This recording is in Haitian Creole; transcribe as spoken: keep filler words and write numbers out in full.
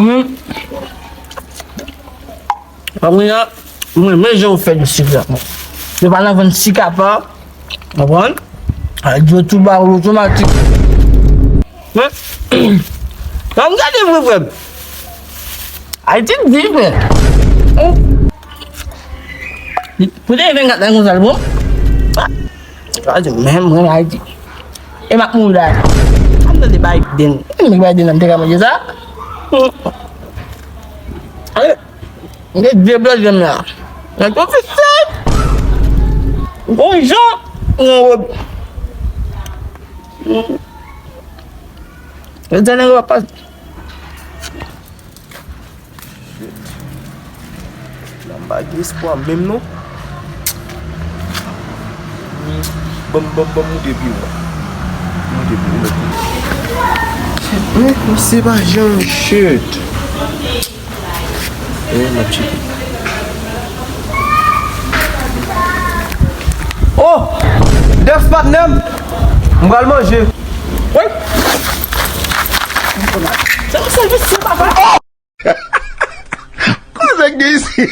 Mwen, mwen, mwen, mwen, jan w fè li sik la. Yo pa nan vann sik apa, konprann? A, di yo tou ba ou otomatik. Mwen, an gade vre, frè m. Ayiti di, frè. Pou te vennkat nan konsa l bon. A, menm mwen Ayiti. E m ap mouri la. An tande Biden. Menm Biden nan m te ka manje sa. Ale. M te deblòk janm la. Nan konfesyon. Bon jan. Yon wòb. Yo di nan yo pa. Shit. La m pa gen espwa menm non. Banm, banm, banm moute pi wo. Moute pi wo. Shit, men, misye pa janm shit. Eh, m ap tcheke. Oh! Def patnè m! M pral manje. Wi. Sa m sèvis si papa. Koze k gen isi?